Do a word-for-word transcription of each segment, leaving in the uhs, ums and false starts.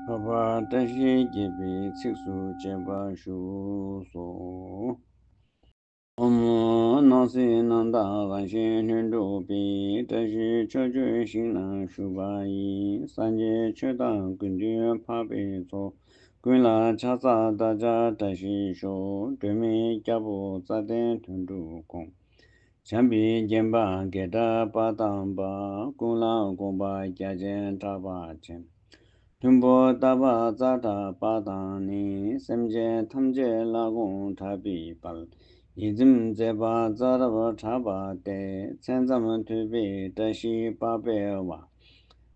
ཆགས་པ་བཀྲ་ཤིས་རྒྱས་པའི་ཚིགས་སུ་བཅད་པ་བཞུགས་སོ། ཨོཾ། སྣང་སྲིད་རྣམ་དག་རང་བཞིན་ལྷུན་གྲུབ་པའི། བཀྲ་ཤིས་ཕྱོགས་བཅུའི་ཞིང་རྣམས་བཞུགས་པ་ཡི། སངས་རྒྱས་ཆོས་དང་ཀུན་འདུས་འཕགས་པའི་ཚོགས། ཀུན་ལ་ཕྱག་འཚལ་བདག་ཅག་བཀྲ་ཤིས་ཤོག། སྒྲོལ་མའི་རྒྱལ་པོ་རྩ་བརྟན་དོན་གྲུབ་ཀུན། བྱམས་པའི་བརྒྱན་པ་བགེགས་སྐྲག་པ་དམ་པ། ཀུན་ལ་དགོངས་པ་རྒྱ་ཆེན་གྲགས་པ་ཅན། མཐོན་པོ་ལྟ་བ་ཙ་དྲག་པ་དང་ནི། སེམས་ཅན་ཐམས་ཅད་ལ་དགོངས་དྲག་པའི་དཔལ། ཡིད་ཚིམ་མཛད་པ་རྩ་རབ་གྲགས་པ་སྟེ། མཚན་ཙམ་ཐོས་པས་བཀྲ་ཤིས་པ་སྤེལ་བ།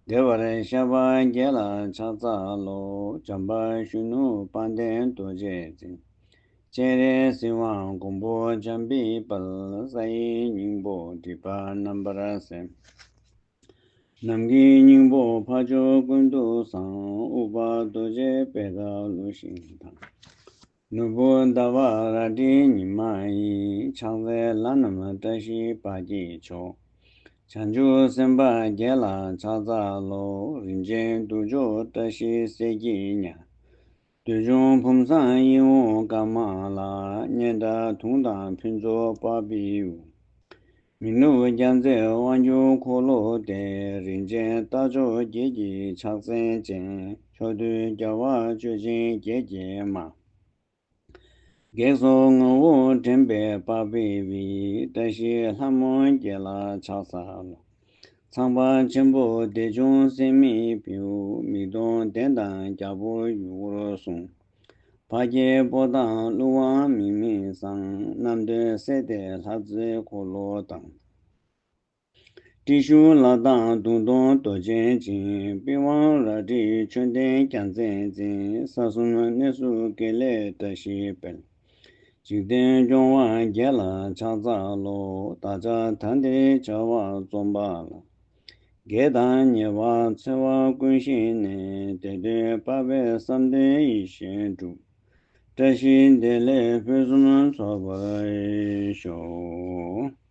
བདེ་བར་གཤེགས་པ་བརྒྱད་ལ་ཕྱག་འཚལ་ལོ། བྱམས་པ་གཞོན་ནུ་དཔལ་ལྡན་རྡོ་རྗེ་འཛིན། སྤྱན་རས་གཟིགས་དབང་མགོན་པོ་འཇམ་པའི་དཔལ། ས་ཡི་སྙིང་པོ་སྒྲིབ་པ་རྣམ་པར་སེལ། ནམ་མཁའི་སྙིང་པོ་འཕགས་མཆོག་ཀུན་ཏུ་བཟང་། དབུ་པ་རྡོ་རྗེ་པད་དཀར་ཀླུ་ཤིང་དང་། ནོར་བུ་ཟླ་བ་རལ་གྲིའི་ཉི་མ་ཡིས། ཕྱག་འཚལ་ལྷ་རྣམས་བཀྲ་ཤིས་པ་གྱི་མཆོག། བྱང་ཆུབ་སེམས་དཔའ་བརྒྱད་ལ་ཕྱག་འཚལ་ལོ། རིན་ཆེན་གདུགས་མཆོག་བཀྲ་ཤིས་གསེར་གྱི་ཉ། བདུད་འཇོམས་ཕུན་སུམ་ཡིད་འོང་ཀ་མ་ལ། སྙན་གྲགས་དུང་དང་ཕུན་ཚོགས་པ་ཕིའུ། མི་ནུབ་རྒྱལ་མཚན་དབང་སྒྱུར་འཁོར་ལོ་སྟེ། རིན་ཆེན་རྟ་མཆོག་བརྒྱད་ཀྱི་ཕྱག་མཚན་ཅན། མཆོག་ཐུན་རྒྱལ་བ་ཆོས་སྦྱིན་བརྒྱད་ཀྱི་མ། བགེགས་སོགས་ངོ་བོ་འདྲེན་པའི་པ་ཕིའུ། བཀྲ་ཤིས་ལྷ་མོ་བརྒྱད་ལ་ཕྱག་འཚལ་ལོ། ཚངས་པ་ཆེན་པོ་བདེ་འབྱུང་སྲེད་མེད་ཕིའུ། མིག་སྟོང་ལྡན་དང་རྒྱལ་པོ་ཡུལ་འཁོར་སྲུང་། འཕགས་སྐྱེས་པོ་དང་ཀླུ་དབང་མིག་མི་བཟང་། རྣམ་ཐོས་སྲས་སྡེ་ལྷ་རྫས་འཁོར་ལོ་དང་། ཏྲི་ཤཱུ་ལ་དང་མདུང་སྟོང་རྡོ་རྗེ་འཛིན། པི་ཝང་རལ་གྲིའི་མཆོད་རྟེན་རྒྱལ་མཚན་འཛིན། ས་གསུམ་གནས་སུ་དགེ་ལེགས་བཀྲ་ཤིས་སྤེལ། འཇིག་རྟེན་སྐྱོང་བ་བརྒྱད་ལ་ཕྱག་འཚལ་ལོ། བདག་ཅག་ད་འདིར་བྱ་བ་རྩོམ་པ་ལ། དགེ་དང་ཉེས་པ་འཚེ་བ་ཀུན་ཞི་ནས། བདེ་སྟོང་པ་ཕིའུ་བསམ་དོན་ཡིད་བཞིན་འགྲུབ། བཀྲ་ཤིས་བདེ་ལེགས་ཕུན་སུམ་ཚོགས་པར་ཤོག།